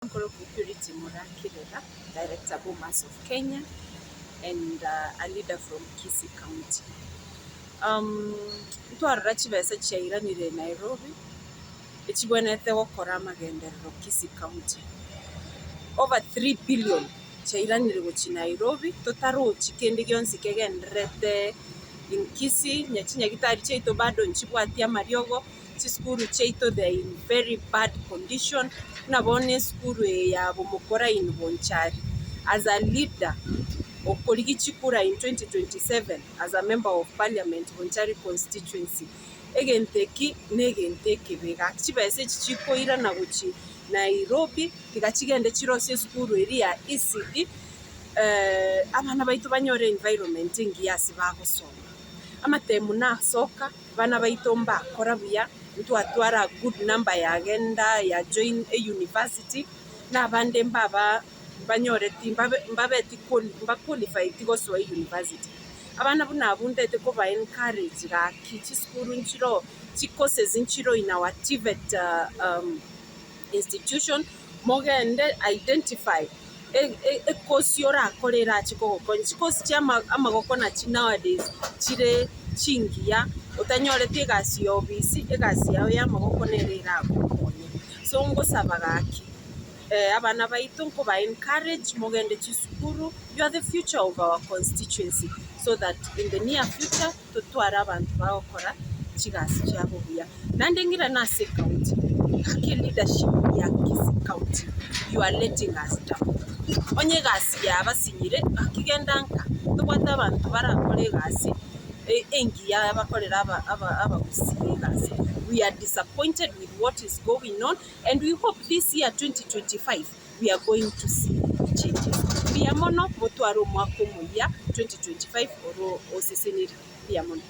Nkorokwa Purity Murakirera, Director Bomas of Kenya and a leader from Kisii County. Ntwarora chibesa chiairanire Nairobi, echibwenerete gokora amagenderero Kisii County. Over 3 billion chiairanire gochia Nairobi, totarochi kende gionsi kegendererete in Kisii, onye chinyagitari chiaito bado nchibwati amariogo. Chisukuru chiaito they are in very bad condition, buna bono esukuru eye ya Bomokora in Bonchari, as a leader okorigia chikura in 2027 as a member of parliament Bonchari constituency, egento eki na egento ekebe gaki chibesa echi chikoirana gochia Nairobi tiga chigende chirosie esukuru eria ya ECD abana baito banyore environment engiya ase bagosoma. Amatemu nasoka. Abana baito mbakora buya, ntwatwara a good number yagenda ya join e university, na abande mbaba mbanyoreti mbabe mbabeti quali mbaqualifieti gosoa e university. Abana buna abwo ndete koba encourage gaki chisukuru nchiroo, chicourses nchiroo in our TVET institution, mogende identify ekosi orakore erache kogokonya. Chikosi chia amagoko nachi nowadays chire chingiya, otanyoreti egasi ya obisi, egasi yao ya amagoko nere eragokonye. So ngosaba gaki abana baito nkoba encourage mogende chisukuru, you are the future of our constituency so that in the near future. totware abanto bagokora chigasi chiabo buya. Naende ng'irane ase ecounty, gaki leadership ya Kisii county you are letting us down. Onye egasi yabasinyire gaki genda nka, tobwate abanto barakore egasi engiya bakorere abagusii egasi. We are disappointed with what is going on and we hope this year 2025 we are going to see changes. Mbuya mono motware omwaka omoyia 2025 oro oseseniri. Mbuya mono.